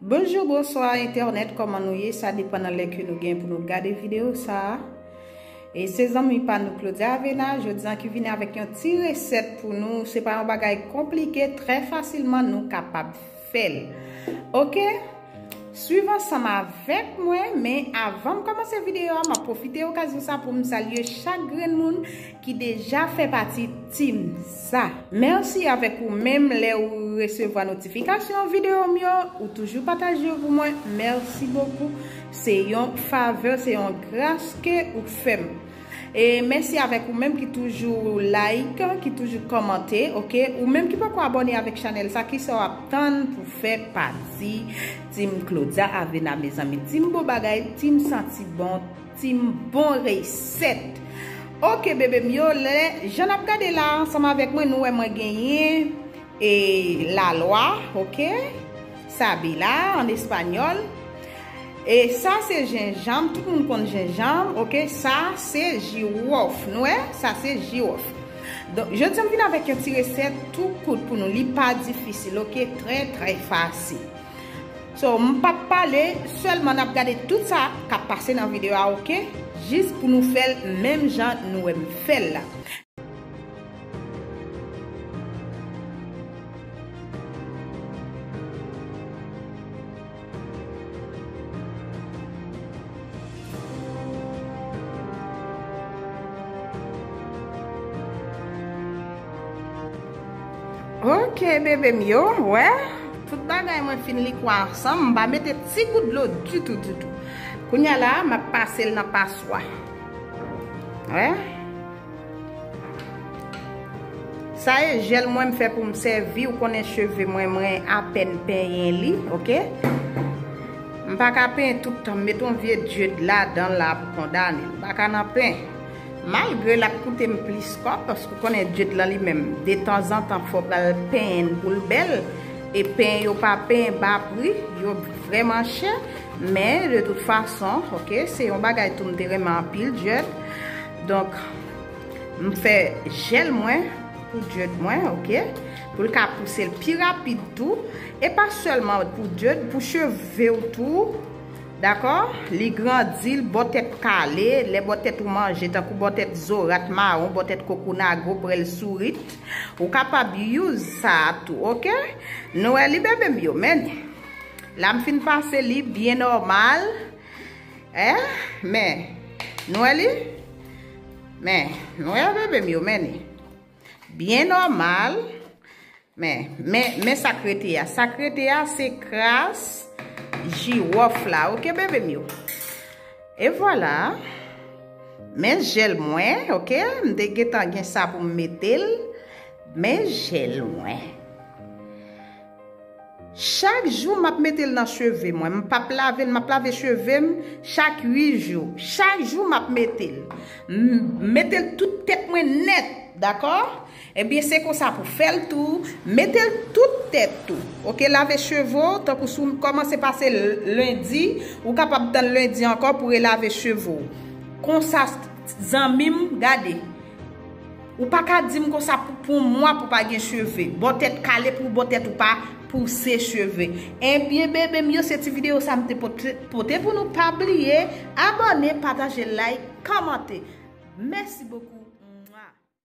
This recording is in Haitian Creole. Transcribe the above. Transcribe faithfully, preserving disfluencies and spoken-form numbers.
Bonjou, bonswa entènèt, kòman nou ye? Sa depann nan lè ke nou gen pou nou gade videyo sa a. E se zanmi pa nou Claudia Avena, jodi an ki vini avèk yon ti resèt pou nou. Se pa yon bagay konplike, trè fasilman nou kapab fè l. Oke? Swiv ansanm avèk mwen, men avan m kòmanse videyo a, m ap pwofite okazyon sa pou m salye chak grenn moun ki deja fè pati team sa. Mèsi avèk ou menm lè ou resevwa notifikasyon videyo m yo, ou toujou pataje yo pou mwen. Mèsi bokou. Se yon favè, se yon gras ke ou fè m. E mèsi avèk ou menm ki toujou like, ki toujou kòmante, oke? Ou menm ki poko abòne avèk chanèl sa, kisa w ap tann pou fè pati team Claudia Avena, mezanmi? Team bon bagay, team santi bon, team bon resèt. Oke, bebe m yo, lè jan n ap gade la ansanm avèk mwen, nou wè mwen genyen e lalwa, oke? Sabila an espanyòl. E sa se jenjanm, tout moun konn jenjanm, oke? Sa se jiwòf, nou wè? Sa se jiwòf. Donk, jodi a m vin avèk yon ti resèt tou kout pou nou. Li pa difisil, oke? Trè, trè fasil. So, m p ap pale, sèlman n ap gade tout sa k ap pase nan videyo a, oke? Jis pou nou fè l menm jan nou wè m fè l la. Oke, bebe m yo, wè, tout bagay mwen fin likwa ansanm, m pa mete ti gout dlo ditou, ditou. Kounye a la, m ap pase l nan paswa. Wè. Sa e jèl mwen m fè pou m sèvi, ou konnen cheve mwen, mwen apèn penyen li, oke? M pa ka penyen tout tan, m met yon vye djed ladan la pou kondane l. M pa ka nan penyen. Malgre l ap koute m plis kòb, paske ou konnen djed lan li menm, detanzantan, fò w pral penyen l pou l bèl. E penyen yo pa penyen ba pri, yo vrèman chè. Men, de tout fason, oke, se yon bagay tou m te renmen anpil, djed. Donk, m fè jèl mwen pou djed mwen, oke? Pou l ka pouse l pi rapid tou. E pa sèlman pou djed, pou cheve w tou. Dakò? Li grandi l, bò tèt kale, lè bò tèt ou manje, tankou bò tèt zorat mawon, bò tèt kokonago, prèl sourit. Ou kapab use sa a tou, oke? Nou wè li, bebe m yo, men. La m fin pase li byen nòmal. Eh, men, nou wè li? Men, nou wè bebe m yo, men li. Byen nòmal. Men, men, men sa k rete a. Sa k rete a, se kras jiwòf la. Oke, bebe m yo? E vwala. Men jèl mwen, oke? M te gentan gen sa pou m mete l. Men jèl mwen. Chak jou m ap mete l nan cheve mwen. M p ap lave l, m ap lave cheve m chak uit jou. Chak jou m ap mete l. M mete l tout tèt mwen nèt, dakò? Ebyen, se konsa pou fè l tou. Mete l tout tèt tou. Oke, lave cheve w, tankou si w kòmanse pase l-, lendi, ou kapab tann lendi ankò pou relave cheve w. Konsa, zanmi m, gade. Ou pa ka di m konsa pou, pou mwa pou pa gen cheve. Bò tèt kale pou bò tèt ou pa pouse cheve. Ebyen, bebe m yo, se ti videyo sa m te pote, pote pou nou. Pa bliye, abòne, pataje, like, kòmante. Mèsi bokou.